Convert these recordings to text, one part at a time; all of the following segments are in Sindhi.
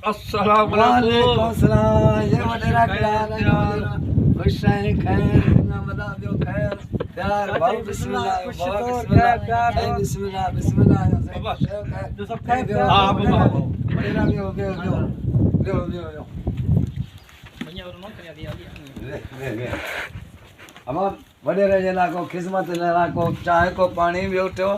السلام عليڪم. وعليڪم السلام. يي وڏيرا ڪهڙا حال آهن؟ خوش آهين؟ خير الله وڏا ٻيو خير پيار ڀائو بسم الله بابا بسم الله سائين بسم الله بسم الله بابا سڀ خير ها بابا وڏيرا ٻيو ٻيو ٻيو ٻيو ٻيو ٻيو اما وڏيري جي لاء ڪو خدمت جي لاء ڪو چانهه ڪو پاڻي ٻيو ٽيو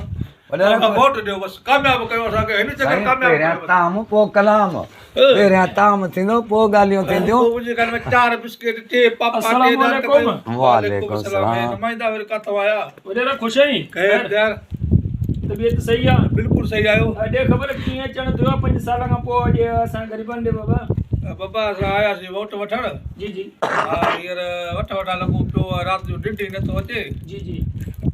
وڏيرا بابا ووٽ ڏيو بس ڪامياب ڪيو اسان کي هن چڪر سائين ڪامياب پهريان ڪيو طعام پوء ڪلام پهريان طعام ٿيندو پوء ڳالهيون ٿينديون. پوء منهنجي گهر ۾ چار بسڪيٽ ٽي پاپا ٽي السلام ڏاند عليڪم. ڪيو. وعليڪم السلام. هي نمائندا وري ڪاٿو آيا؟ وڏيرا خوش آهين؟ خير پيار. طبيعت صحيح آ؟ بلڪل صحيح آهيو. ڏي خبر ڪيئن اچڻ ٿيو آ پنج سال کان پوء اڄ اسان غريبن ڏي بابا. بابا اسان آياسين ووٽ وٺڻ. جي جي. ها هينئر وٺ وٺان لڳو پيو آ رات جو ننڊ ئي نٿو اچي. جي جي.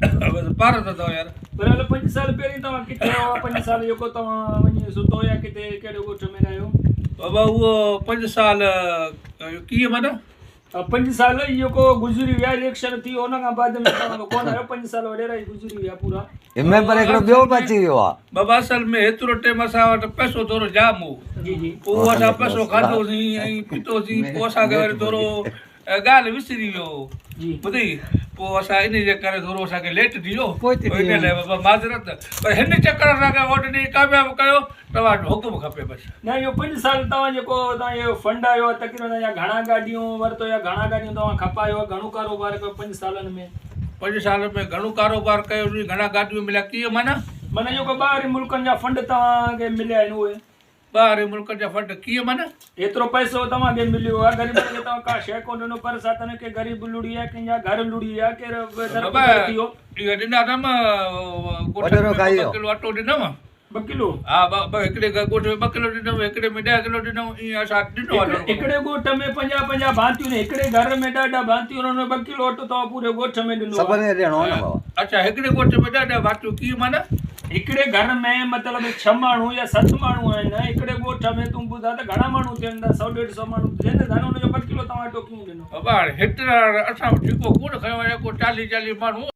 بس پارت اٿو يار. بهرحال پنج سال پهرين توهان ڪٿي هئا پنج سال جيڪو توهان وڃي ستو يا ڪٿي ڪهڙي ڳوٺ ۾ رهيو؟ بابا اهو پنج سال ڪيئن معنيٰ؟ پنج سال هي جيڪو گذري ويا اليڪشن ٿي ان کان بعد ۾ توهان ڪونه آيو پنج سال وڏيرا هي گذري ويا پورا. هي ميمبر هڪڙو ٻيو به اچي ويو آ. بابا اصل ۾ هيترو ٽيم اسان وٽ پئسو ٿورو جام هو. جي جي. پوء اسان پئسو کاڌوسين ۽ پيتوسين پوء اسان کي وري ٿورو ڳالهه وسري ويو ٻڌئي پوء اسان انهي جي ڪري ٿورو اسان کي ليٽ ٿي ويو انهي لاء بابا معذرت پر هن چڪر اسان کي ووٽ ڏئي ڪامياب ڪيو توهان جو حڪم کپي بس. نه اهو پنج سال توهان جيڪو توهان جو فنڊ آيو آهي تقريبن يا گهڻا گاڏيون ورتو يا گهڻا گاڏيون توهان کپايو گهڻو ڪاروبار ڪيو پنج سالن ۾. پنج سالن ۾ گهڻو ڪاروبار ڪيوسين گهڻا گاڏيون مليا ڪيئن معنيٰ؟ معنيٰ جيڪو ٻاهرين ملڪن جا فنڊ توهان کي مليا آهن اهي. ٻاهرين ملڪن جا فنڊ ڪيئن معنيٰ؟ ايترو پئسو توهان کي مليو آهي غريبن کي توهان ڪا شيء ڪونه ڏنو پر ساتن ڪي غريب لڙي ويا ڪنهن جا گهر لڙي ويا ڪير در بابا بدر ٿي ويو. اهو ڏنا اٿم ڳوٺ ۾ ٻه ڪلو اٽو ڏنم. ٻه ڪلو؟ ها ٻه هڪڙي ڳوٺ ۾ ٻه ڪلو ڏنم هڪڙي ۾ ڏهه ڪلو ڏنم ائين اسان ڏنو آهي. هڪڙي ڳوٺ ۾ پنجاهه پنجاهه ڀاتيون هڪڙي گهر ۾ ڏهه ڏهه ڀاتيون انهن ۾ ٻه ڪلو اٽو توهان پوري ڳوٺ ۾ ڏنو آهي. سڀني کي ڏيڻو آهي نه بابا. اڇا هڪڙي ڳوٺ ۾ ڏهه ڏهه ڀاتيون ڪيئن معنيٰ؟ هڪڙي گهر ۾ مطلب ڇهه ماڻهو يا ست ماڻهو آهن هڪڙي ڳوٺ ۾ تون ٻڌاء ته گهڻا ماڻهو ٿين ٿا سئو ڏيڍ سئو ماڻهو ٿين ٿا نه ان جو ٻه ڪلو توهان اٽو ڪيئن ڏنو. بابا هاڻي هيترا اسان ٺيڪو ڪونه کنيو آهي ڪو چاليهه چاليهه ماڻهو.